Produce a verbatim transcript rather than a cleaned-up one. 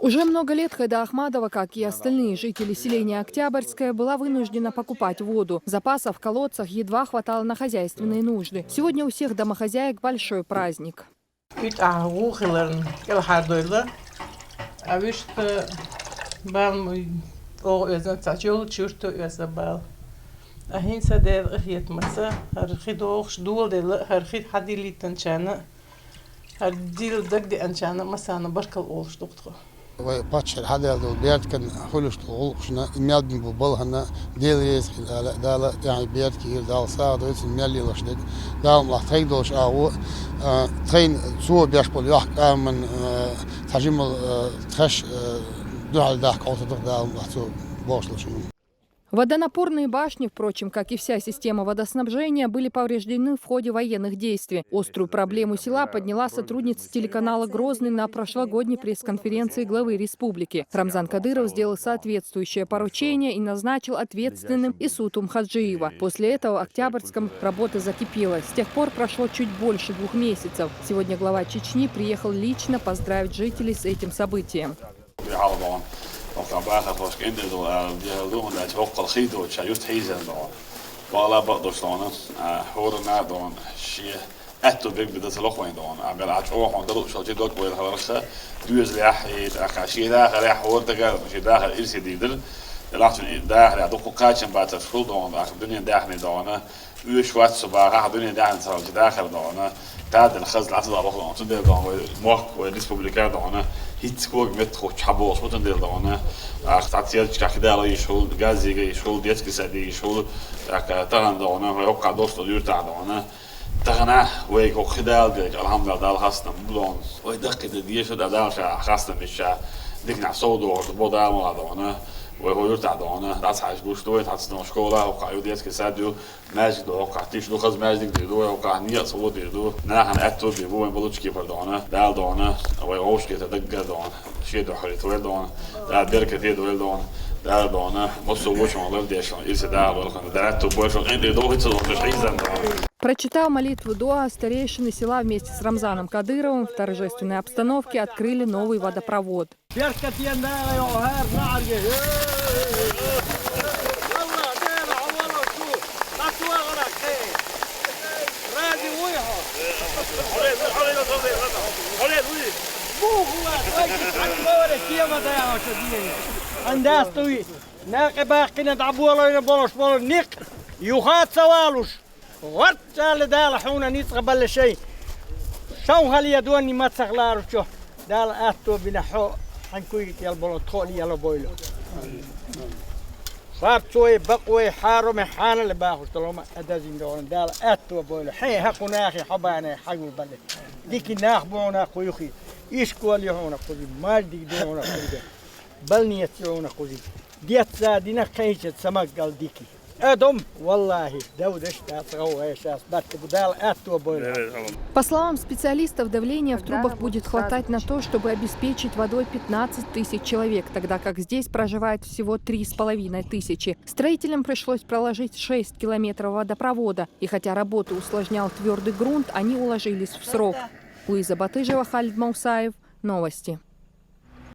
Уже много лет Хайда Ахмадова, как и остальные жители селения Октябрьское, была вынуждена покупать воду. Запасов в колодцах едва хватало на хозяйственные нужды. Сегодня у всех домохозяек большой праздник. УьйтӀахь ву хиларна кӀелхьардойла, а вуьшта бан оха оьзан цхьа чул чурту оьза бал. А хӀинца Дела къинхетамца хӀара хи дохуш доладелла, хӀара хи хьадилийтанчарна, хӀара дила дагадеанчарна массарна баркалла олуш ду-кх тхо. Вай паччахьара хьадаьлла долу беркан хуьлуш долу гӀуллакхашна и мел бина бу балхана Дела реза хила ала, Дала тӀаьхье беркате йира, Дала сагӀа дойла цунна мел лелош дерг. Дала мукъ лахь тхайга долуш агӀо, а, тхайна цо беш болу йохк-, аман, а, цхьа жимал, а, тхаьш, а, дуьхьал дахка хьовсур ду-кх Дала мукъ лахь цо бохуш долчунна. Водонапорные башни, впрочем, как и вся система водоснабжения, были повреждены в ходе военных действий. Острую проблему села подняла сотрудница телеканала «Грозный» на прошлогодней пресс-конференции главы республики. Рамзан Кадыров сделал соответствующее поручение и назначил ответственным Исуту Мхаджиева. После этого в Октябрьском работа закипела. С тех пор прошло чуть больше двух месяцев. Сегодня глава Чечни приехал лично поздравить жителей с этим событием. Хьалха догӀна, хӀокху бахархошка кӀентӀера ду, а, дехар ду, хӀунда аьлча хӀокхул хи доцуш, ша юьрта хьийзина догӀна. Бала бакъдолуш догӀна, а, хӀоранна а догӀна, шен аьтту бегбида ца лохвайн догӀна. А мел а чӀогӀа хьуна дала уьш хьалчи дог вайла хьаларха, доьзалехь, и тӀаккха шен дахарехь хӀора дагара, шен дахар ирсе дийр дара. Делахь цуьнан и дахарехь дуккха кхачам бацарш хул догӀна, тӀаккха дуьнен даьхни догӀна. Уьш вац со бахахь, дуьне даьхна ца хилча дахар догӀна, тадана хаза лаца догӀу догӀна, цундела догӀна вай мохк, вай республика догӀна, хӀинцца кога меттахуьттуш хьаболуш бу цундела догӀна. Ахь цхьацца ярташкахь кидала йиш хуьлу, газ йига йиш хуьлу, детский сад йига йиш хуьлу, тӀаккха тахана догӀна, вай хӀокху долуш долу юьртахь догӀна. Тахана вайга хӀокху хи дала дерг, алхьамдулиллахӀ, Дала хастам бу догӀна. Вай даккхийда дезаш ду, Дала ша хастам беш ша диканехь сов дохуш ду, бо Дала мукъ лахь догӀна. Вай хӀокху юьртахь догӀна, дӀасахьаьжча гуш ду вай, цхьацца догӀна школа, хӀокхахь ю детский сад ю. Маьждиг ду хӀокхахь, тиша ду, хаза маьждиг дийр ду, хӀокхахь некъаца вон дийр ду. Нахана аьтту бийр бу вайн балучу кепара догӀна, Дала догӀна, вай вовшахкхетар даггара догӀна, шен дуьхьа хилийта вайла догӀна, Дала беркате дойла догӀна, Дала догӀна, массо а вочунах лардеш, ирсе даха лорхана, Дала аьтту бойла шуна, кӀентӀера дохийта ца дохуш хьийзина догӀна. Прочитав молитву дуа, старейшины села вместе с Рамзаном Кадыровым в торжественной обстановке открыли новый водопровод. Беркатен Дала йо хӀара наӀарга. Алла, Дела, хьо валар шу, хьан чу вахарах кхе. Рази вуй хьо? Хьо ле, хьо ле, хьо ле, хьо ле, хьо ле, вуй. Бухула, ой, хьан варе кема даяхьа шу дийна. Ан даста вуй. Накъе баккхина дӀаболойна болуш болу никъ. Юха ца валуш. ГӀорццалла Дала хьуна ницкъ балла шайн. Шайн хала я донний мацах ларучу Дала аьтто бина хьо, хьан куйга тӀел болу тхо а яло бойла. Шарцой, бакъой, хьароме, хьанал бахуш долу ма а дазин догӀун Дала аьтто бойла. Хье, хьакху нахе, хьо бане, хьагур бале. Дики нах бу хьуна кхуюхи. Ишкол ю хьуна кхузи, маьждиг ду хьуна кхузи. Балнеца ю хьуна кхузи. Детца дина кхайча самаггал дики. Эдом, валлахи, давдаш дац гӀовгӀай шас, батта бу Дала аьтто бойла. По словам специалистов, давления в трубах будет хватать на то, чтобы обеспечить водой пятнадцать тысяч человек, тогда как здесь проживает всего три с половиной тысячи. Строителям пришлось проложить шесть километров водопровода, и хотя работу усложнял твердый грунт, они уложились в срок. Луиза Батыжева, Халид Маусаев, Новости.